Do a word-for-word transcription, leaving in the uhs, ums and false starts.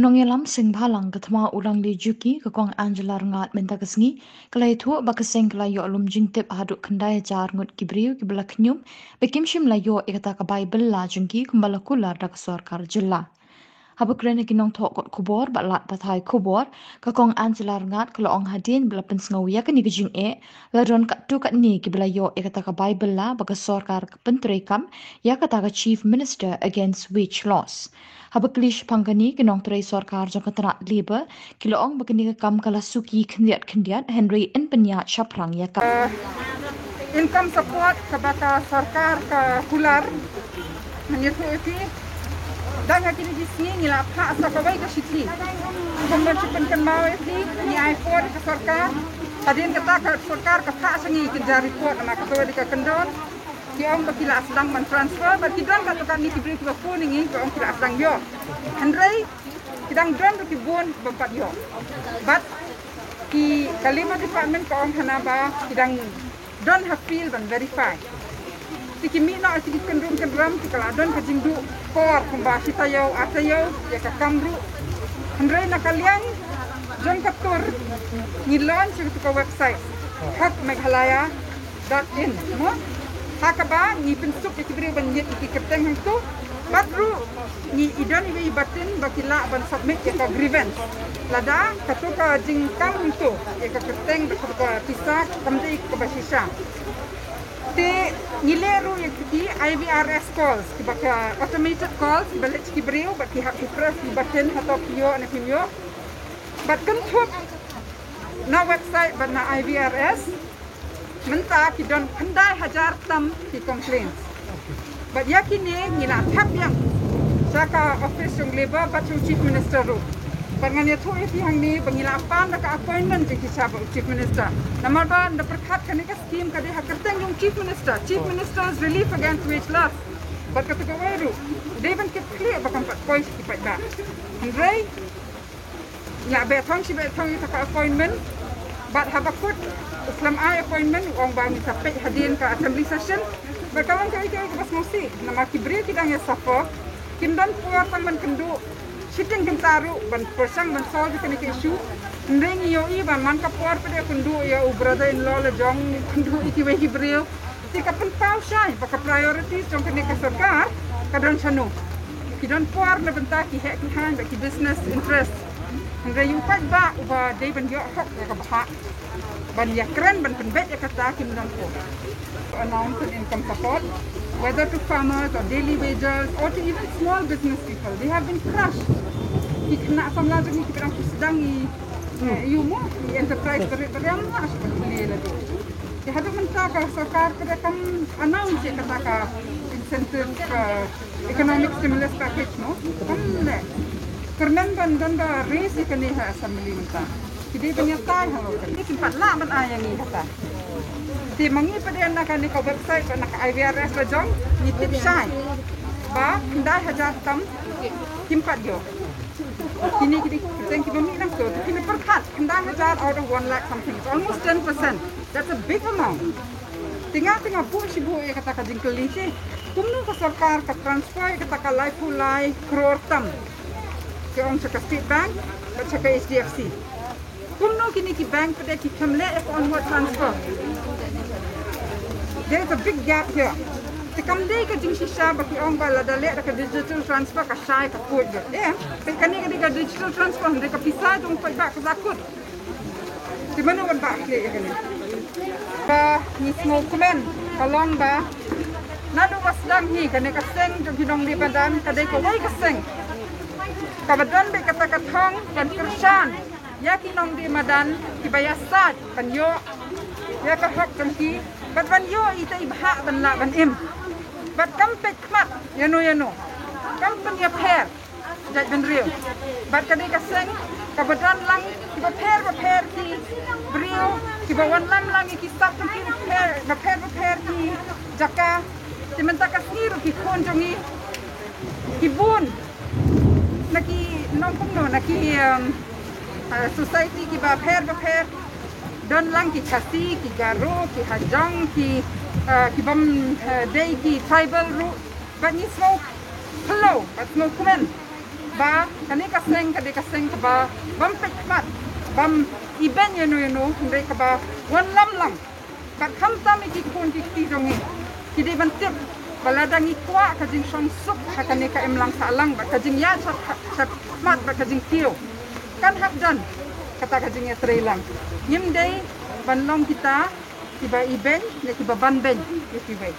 Nongïalam seng bhalang ka thma u Langlehjuki, ka Kong Angela Rngat, mynta ka sngi ka la ïathuh ba ka seng ka la ïoh lum jingtip haduh khyndai hajar ngut ki briew kiba la khñium ba kim shym la ïoh ïa kata ka bai bylla jong ki kumba la kular da ka sorkar jylla. Haba kren ha ki nongthoh kot khubor bad lad pathai khubor, ka Kong Angela Rngat ka la ong hadien ba la pynsngew ïa kane ka jingeh, la don katto katne kiba la ïoh ïa kata ka bai bylla ba ka sorkar ka pyntreikam ïa kata ka Chief Minister Against Wage Laws. Haba kylli shaphang kane, ki nongtrei sorkar jong ka tnat Labour ki la ong ba kane ka kam ka la suki khyndiat khyndiat, hynrei yn pynïaid shaphrang ïa ka. Income support kaba ka sorkar ka kular, ngan ïathuh ïa phi. Dang ha kine ki sngi ngi la phah sa kawei ka shithi. Kumba shu pynkynmaw ïa phi, ngi ai por ïa ka sorkar. Hadien kata ka sorkar ka phah sha ngi ki jingïarap report, namar kata ka dei ka kyndon. Ki ong ba ki la sdang ban transfer, bad ki don katto katne ki briew kiba phone ïa ngi, ki ong ki la sdang ïoh. Hynrei ki dang don ruh ki bun bym pat ïoh. Bad ki, ka Labour Department ka ong hana ba ki dang don ha field ban verify. Te ki mih noh ïa ki kynrum kynram, te ka la don ka jingduh por kumba shi taïew, ar taïew ïa ka kam ruh. Hynrei na ka liang jong ka tur ngi launch ïa katu ka website, Hak Meghalaya dot in, mo? Ha kaba ngi pynsuk ïa ki briew ban ïeit ïa ki kyrteng hangtu. Bad ruh ngi, i don iwei i button ba ki lah ban submit ïa ka grievance. Lada katu ka jingkam hangtu ïa ka kyrteng bad katu ka pisa kam dei kaba shisha. Te ngi leh ruh ïa ki I V R S calls, kiba ka automated calls, kiba leit sha ki briew bad ki hap ki press ki button hato ki ïoh ne kim ïoh. Bad kynthup na website bad na I V R S, mynta ki don khyndai hajar tam ki complaints. Bad ïa kine ngi la thep biang sha ka office jong Labour bad sha u Chief Minister ruh. Bad ngan ïathuh ïa phi hangne ba ngi la pan da ka appointment jong ki sha bad u Chief Minister. Namar ba nda pyrkhat kane ka scheme ka dei ha kyrteng jong u Chief Minister, Chief Minister's Relief Against Wage Laws. Bad kata kawei ruh dei ban kit khlieh ba kan pat poi sha ki paidbah. Hynrei ngi la beh thong shi beh thong ïa ka appointment. Bad haba kut u slem ai appointment u ong ba ngin sa peit hadien ka assembly session. Bad ka long kawei kawei kaba sngewsih namar ki briew ki dang ïa suffer, kim don por tang ban kynduh shiteng kynta ruh ban pyrshang ban solve ïa kane ka issue. Hynrei ngi ïohi ba man ka por pat de kynduh ïa u brother in law la jong, kynduh ïa kiwei ki briew. Te ka pynpaw shai ba ka priorities jong kane ka sorkar ka don shano. Ki don por na bynta ki heh ki haiñ bad ki business interest. Hynrei u paidbah uba dei ban ïoh hok ïa ka bhah ban ïakren ban pynbeit ïa kata kim don por. Announce an income support, whether to farmers or daily wagers or to even small business people, they have been crushed. Ki khynnah samla jong ngi kiba dang sdang ïa, eh, ïa u mo, ïa enterprise barit barit, ym lah shuh ban plie lade. Te haduh mynta ka sorkar ka dei kam announce ïa kata ka incentive, ka economic stimulus package, no? Kam leh. Kyrmen ban don ba raise ïa kane ha assembly mynta. Ki dei ban ïatai halor kane. Kim pat lah ban ai ïa ngi kata. Te ma ngi pat de na kane ka website bad na ka I V R S la jong, ngi tip shai ba khyndai hajar tam kim pat ïoh. Kine ki dei ki kyrteng kiba mih nangto, te phin pyrkhat, khyndai hajar out of one lakh something, it's almost ten percent. That's a big amount. Te nga, te nga buh shi buh ïa kata ka jingkylli te, kumno ka sorkar ka transfer ïa kata ka laiphew lai klur tam, ka ong sha ka State Bank bad sha ka H D F C. Kumno kine ki bank pat de ki khlem leh ïa ka onward transfer? There is a big gap here. Te kam dei ka jingshisha ba ki ong ba lada leh da ka digital transfer ka shai ka kut. Em, te kane ka dei ka digital transfer, hynrei ka pisa jong u paidbah ka sa kut. Te mano ban bah khlieh ïa kane? Ba ngi sngewkmen ka long ba naduh ba sdang hi kane ka seng jong ki nongdie madan ka dei kawei ka seng kaba don beit kata ka thong ban kyrshan ïa ki nongdie madan kiba ïasaid ban ïoh ïa ka hok jong ki bad ban ïoh ita i bhah ban lah ban im. Bad kam peit khmat ïano ïano, kam pynïapher jaitbynriew. Bad ka dei ka seng kaba don lang kiba pher bapher ki briew, kiba wanlam lang ïa ki sap jong ki bapher bapher ki jaka. Te mynta ka sngi ruh ki khun jong ngi ki bun na ki nongkumno, na ki, um, uh, society kiba pher bapher. Don lang ki Khasi, ki Garo, ki Hajong, ki, uh, kibym, uh, dei ki tribal ruh. Bad ngi sngew phyllaw bad sngewkmen ba kane ka seng ka dei ka seng kaba bym peit khmat, bym ibeiñ ïano ïano, hynrei kaba wanlam lang. Bad khamtam ïa ki khun ki kti jong ngi, ki dei ban tip ba lada ngi kwah ka jingshongsuk ha kane ka imlang sahlang bad ka jingïaid shakhmat bad ka jingkiew, kan hap don kata ka jingïatreilang. Ngim dei ban long kita kiba ibeiñ ne kiba banbeiñ ïa kiwei.